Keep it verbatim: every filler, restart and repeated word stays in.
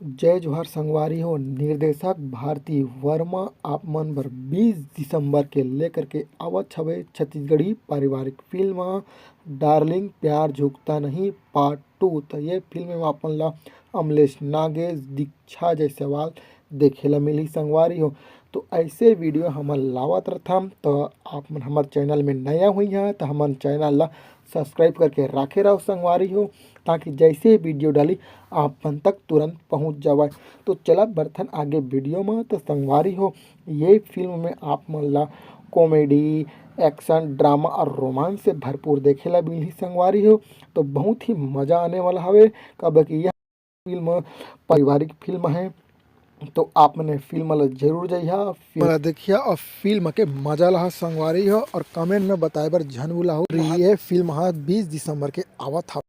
जय जोहार संगवारी हो, निर्देशक भारती वर्मा आप मन बर बीस दिसंबर के लेकर के आवत हवे छत्तीसगढ़ी पारिवारिक फिल्म डार्लिंग प्यार झुकता नहीं पार्ट टू। तो ये फिल्म में आप मन ला अमलेश नागेश, दीक्षा जायसवाल देखे ला मिलही संगवारी हो। तो ऐसे वीडियो हमन लावत रथन, तो आप मन हमर चैनल में नया हुई हैं तो हमन चैनल ला सब्सक्राइब करके राखे रहो संगवारी हो, ताकि जैसे ही वीडियो डाली आप मन तक तुरंत पहुंच जावय। तो चला बढ़थन आगे वीडियो में। तो संगवारी हो, ये फिल्म में आप मन ला कॉमेडी, एक्शन, ड्रामा और रोमांस से भरपूर देखे ला मिलही संगवारी हो। तो बहुत ही मजा आने वाला हवे, काबर कि यह फिल्म पारिवारिक फिल्म है। तो आप मन फिल्म ला जरूर जइहा, फिल्म ला देखिया और फिल्म के मजा लहा संगवारी हो, और कमेंट में बताए बर झन भुलाहू। ये फिल्म हा बीस दिसंबर के आवत हवे।